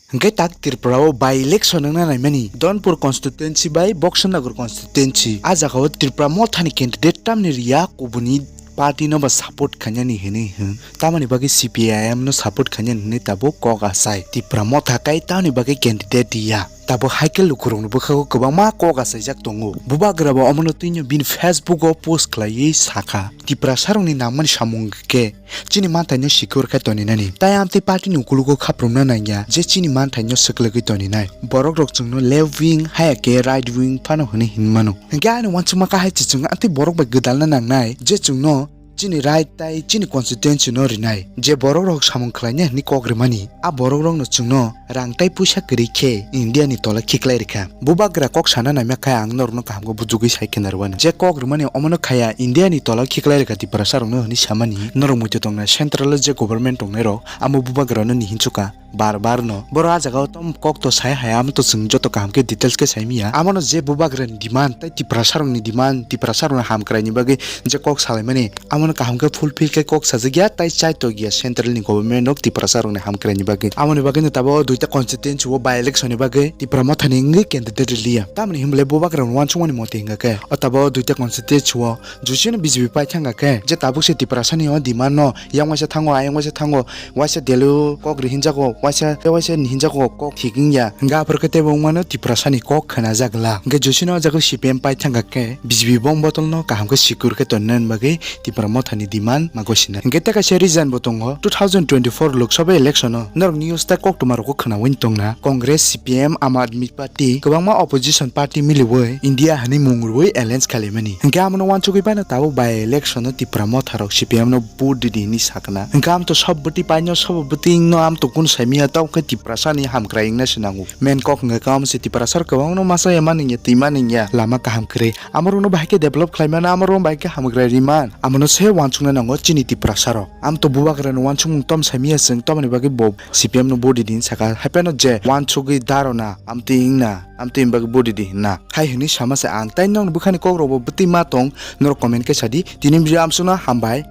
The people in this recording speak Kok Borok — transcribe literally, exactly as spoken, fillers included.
Hwnkhe tak Tripura o by election wngna naimani Donpur constituency bai Boksanagar constituency. A jaga o Tripura mothani candidate tamni riya kubuni party no ba support khainani hinwi hwn. Tamoni bagwi C P I M no support khainani hinwi tabuk kok asai. Tripura motha kai tamoni bagwi candidate riya. Tabuk hai khe lukurokni bwkhago kwbangma kok asaijak tongo. Bubagra bo omono twino bini Facebook o post khlaiwi sakha, Tiprasarokni nangmani samung khe chini manthaino secure khe toninani. Tai amtwi party ni ukulugo khaprumna nangya je chini manthaino swklagwi toninai. Borokrok chwngno left wing haya khe right wing phano hwnwi hinmano. Hwnkhe ani uansukma kahai se chwng amtwi borok bai gwdalna nangnai je chwngno chini right tai chini constituency no rinai. Je borokrok samung khlaina hwnwi kok rimani, a borokrokno chwngno rang tai puisa kwrwi khe India ni tola khiklai rikha. Bubagra kok sana naima khe ang norokno kaham khe bujugwi sai khe narwani. Je kok rwmani omono khaya India ni tola khiklai rikha Tiprasarokno hwnwi samani norok muitu tongna central o je government tongnairok amo Bubagrano nihinsuka bar bar no. Boro a jaga o tom kok to sai hai amo to chwng joto kaham khe details khe sai miya. Amono je Bubagrani demand tai Tiprasarokni demand, Tiprasarokni hamkraini bagwi je kok salaimani, amono kaham khe fulfill khe kok sajak ya tai chai tok ya central ni government rok Tiprasa rok ni hamkrai ni bagwi. Amoni bagwi no tabuk duita constituency o by election ni bagwi Tipra motha ni wngwi candidate rwliya. Tamoni hwnle Bubagra rok uansukmani mote hwnkha khe o tabuk duita constituency o jusino B J P pai thangkha khe je tabuk se Tiprasa ni o demand no yang waisa thango, ayang waisa thango, waisa Delhi o kok ri hinjago, waisa waisa ni hinjago kok thik wngya. Hwnkhe aphuru khe teibo wngmano Tiprasa ni kok khwnajak glak. Hwnkhe jusino o jaga C P M pai thangkha khe B J P bom botol no kaham khe secure khe tonna bagwi Tipra motha ni demand ma gosina. Hwnkhe tei kaisa reason bo tongo, two thousand twenty-four Lok Sabha election o norok news tei koktwma rokbo khwnawi tongna, Congress, C P M, Aam Aadmi Party, kwbangma opposition party miliwi India hani mung rwui alliance khailaimani. Hwnkhe amono uansugwi phano tabuk by election o Tipra motha rok C P M no vote ridi hinwi sakna. Hwnkhe amto sob bwtwi paino sob bwtwi wngno amto kunu saimanya, tamo khe Tiprasa ni hamkrai wngna se nango. Main kok hwnkhe kamo se Tiprasa rok kwbangno masa ya manwngya twi manwngya lama kaham kwrwi. Amorokno bahai khe develop khlai mano, amorokno bahai khe hamkrai ri man. Amono se uansukna nango chini Tiprasa rok. Amto Bubagra ni uansukmung tom saimanya chwng, tomoni bagwi bo C P M no vote ridi hinwi sakha. Haiphano je uansugwi darona, amtwi wngna, amtwi wngna bagwi vote ridi hinna. Hai hwnwi sama se ang. Tai nokni bwkhani kokrokbo bwtwi ma tong, norok comment khe sadi. Tini video amsukno hambai.